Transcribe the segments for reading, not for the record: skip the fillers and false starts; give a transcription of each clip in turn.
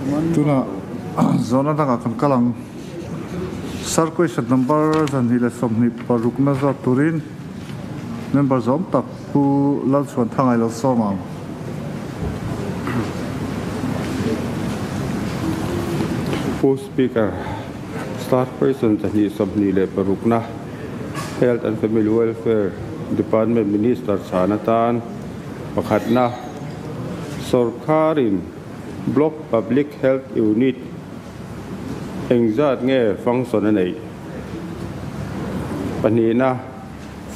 Tunah zawhna dangah kan kal ang. Sir question number 226 na zawt turin member zawm tak Pu Lalchhuanthanga i lo sawm ang. Pu Speaker, Star question 226 na Health and Family Welfare Department Minister chhan atan pakhatna Sawrkharin Block Public Health Unit engzat nge function a neih? Pahnihna,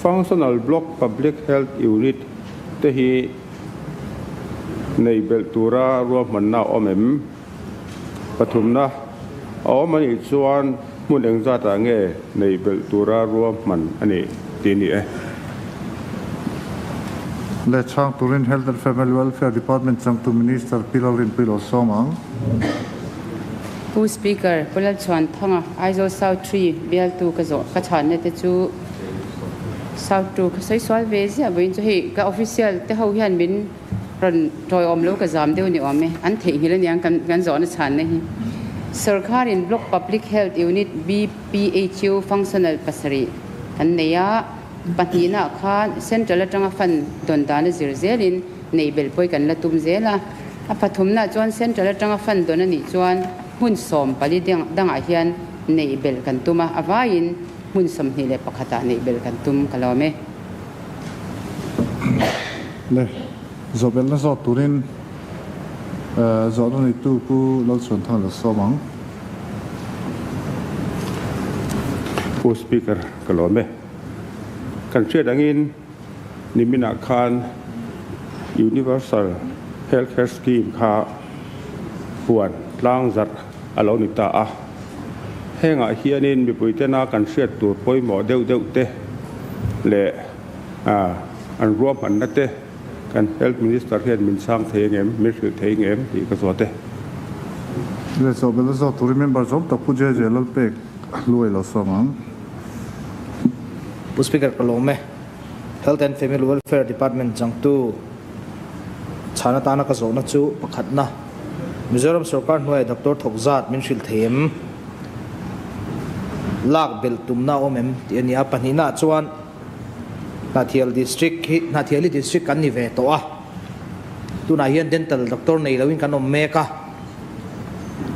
Functional Block Public Health Unit te hi nei belh tura ruahmanna a awm em? Pathumna, a awm a nih chuan hmun engzatah nge nei belh tura ruahman a nih tih a ni e. Leh chhang turin Health and Family Welfare Department changtu Minister Pi Lalrinpuii lo sawm ang. Pu Speaker, Pu Lalchhuanthanga, Aizawl South Tree bialtu ka zawh ka chhanna te chu South Two ka sawi sual ve ziah vawiin chu hei ka official te ho hian min rawn tawiawm lo ka zam deuh ni awm e, an theihnghilh aniang kan kan zawhna chhanna hi. Sawrkharin Block Public Health Unit, BPHU, functional pasarih kan nei a, Pahnihnaah khan Central atanga fund dawn dan a zir zelin neih belh pawh kan la tum zel a. A pathumnaah chuan Central atanga fund dawn a nih chuan hmun 14 dangah hian neih belh kan tum a, a vaiin hmun 21 ah neih belh kan tum ka lawm e. Le, zawh belhna zawt turin zawhna neitu Pu Lalchhuanthanga lo sawm ang. Pu Speaker, ka lawm e. Kan hriat angin niminah khan Universal Health Care Scheme kha huan tlang zarh a lo ni ta a. Hengah hianin mipui tena kan hriat tur pawimawh deuh deuh te leh an ruahmanna te kan Health Minister hian min chhang thei angem, min hrilh thei angem tih ka zawt e. Leh chawhbelh a zawt turin member zawm tak Pu JJ Lalpek Hluai lo sawm ang. Pu Speaker ka lawm e. Health and Family Welfare Department changtu chhan atana ka zawhna chu pakhatna, Mizoram sorkar hnuaia doctor thawk zat min hrilh thei em? Lak belh tumna a awm em? tih a ni a. Pahnihnaah chuan Hnathial District hi Hnathiali District kan ni ve tawh a. Tunah hian dental doctor nei loin kan awm mek a.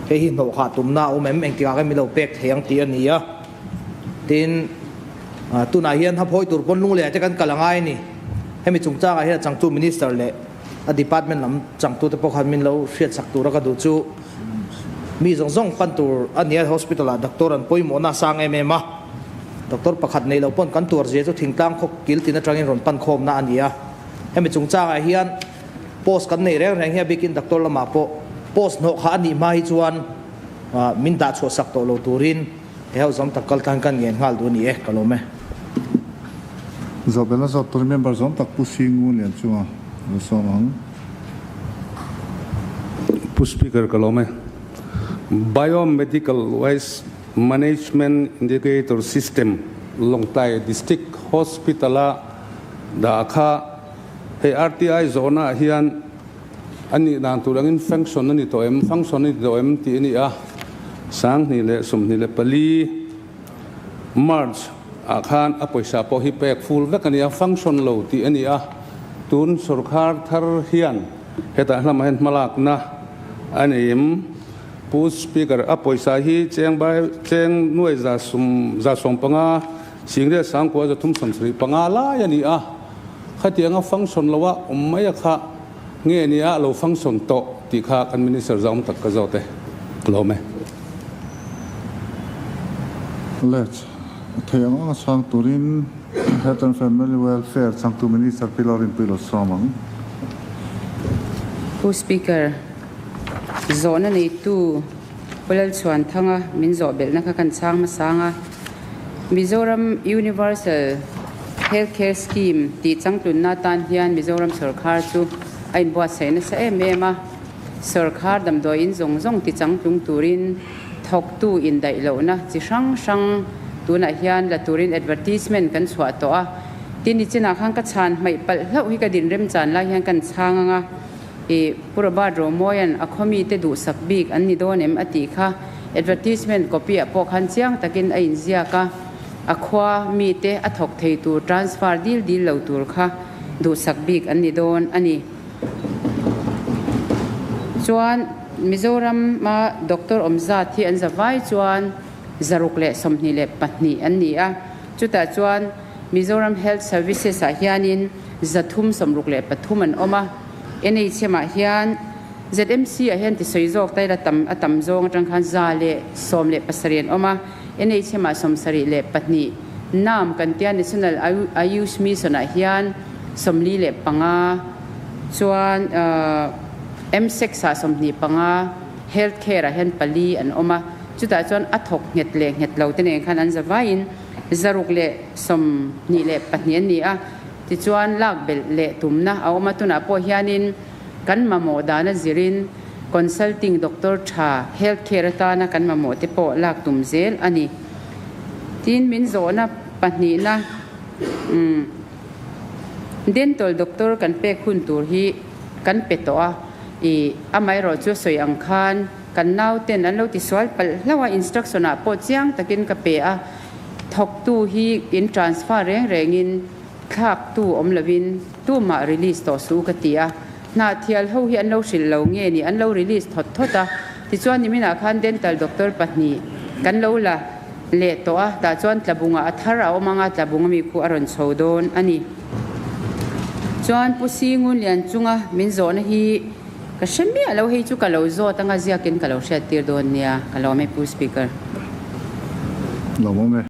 Hei hi hnawhkhah tumna a awm em? Engtikah nge min lo pek thei ang tih a ni a. Tin, tunah hian haphawi tur pawn lungleiah te kan kal a ngai a ni. Hemi chungchangah hian a changtu Minister leh a department lam changtute pawh khan min lo hriatsak tura ka duh chu mi zawng zawng pan tur a ni a, hospital ah doctor an pawimawhna a sang em em a. Doctor pakhat nei lo pawn kan tuar zia chu thingtlang khaw kil tin atangin rawn pan khawmna a ni a. Hemi chungchangah hian post kan nei reng reng hi a bikin doctor lamah pawh post hnawh kha a nih hma hi chuan min dah chhuah sak tawh lo turin he ho zawm tak kal tan kan ngen nghal duh a ni e, ka lawm e. Zawhbelna zawt tur member zawm tak Pu Singu Lian chunga lo sawm ang. Pu Speaker ka lawm e. Biomedical Waste Management Indicator System Lawngtlai District Hospital-a dah kha hei RTI zawhnaah hian a nih dan tur angin function a ni tawh em, function a ni tawh em tih a ni a, 2024 March ah khan a pawisa pawh hi pek full vek a ni a, function lo tih a ni a, tun sorkar thar hian hetah hlamah hian hmalakna a nei em? Pu Speaker, a pawisa hi cheng bai cheng nuai za sum za sawm panga singriat sangkua za thum sawm sarih panga lai a ni a, Khatianga function lo a awm mai a kha nge nia a lo function tawh tih kha kan Minister zaum tak ka zawt e. Ka lawm e. Let thei ang anga chhang turin Health and Family Welfare changtu Minister Pi Lalrinpuii lo sawm ang. Pu Speaker, zawhna neitu Pu Lalchhuanthanga min zawh belhna kha kan chhang hmasa ang a. Mizoram Universal Health Care Scheme tih changtlunna atan hian Mizoram sawrkhar chu a inbuatsaih nasa em em a. Sawrkhar damdawiin zawng zawng ti changtlung turin thawktu indaih lohna chi hrang hrang tunah hian la turin advertisement kan chhuah tawh a. Tin, nichinah khan ka chhan hmaih palh hlauh hi ka din remchan lai hian kan chhang ang a. I Pu Robert Romawia'n a khaw mite duhsak bik an ni dawn em a tih kha advertisement copy ah pawh khan chiang takin a inziak a, a khua mite a thawk thei tur transfer dil dil lo tur kha duhsak bik an ni dawn a ni. Chuan Mizoram a doctor awm zat hi an za vai chuan 122 an ni a, chutah chuan Mizoram Health Services ah hianin 363 an awm a, NHM ah hian ZMC ah hian tisawi zawk ta ila tam a tam zawng atang khan 117 an awm a, NHM ah 72, nam kan tia National Ayush Mission ah hian 45 chuan MSEX ah 25, Health Care ah hian pali an awm a, chutah chuan a thawk nghet leh nghet lo te nen khan an za vaiin 622 an ni a, tichuan lak belh leh tumna a awm a, tunah pawh hianin kan mamawh dana zirin consulting doctor tha health care atana kan mamawh te pawh lak tum zel a ni. Tin, min zawhna pahnihna umm dental doctor kan pek hun tur hi kan pe tawh a, ih amaherawh chu sawi ang khan Kan nauten an lo tisual palh hlauh a, instruction ah pawh chiang takin ka pe a, thawktu hi in transfer reng rengin thlaktu awm lovin tumah release tawh suh ka ti a, hnahthial ho hi an lo hrilh lo nge ni an lo release thawt thawt a, tichuan niminah khan dental doctor pahnih kan lo la leh tawh a, tah chuan tlabungah a thar a awm anga tlabung ami khu a rawn chho dawn a ni. Chuan Pu Singun Lianchunga min zawhna hi. Ka hre miah lo, hei chu ka lo zawt anga ziakin ka lo hriattir dawn nia, ka lawm e Pu Speaker. Lawm awm e.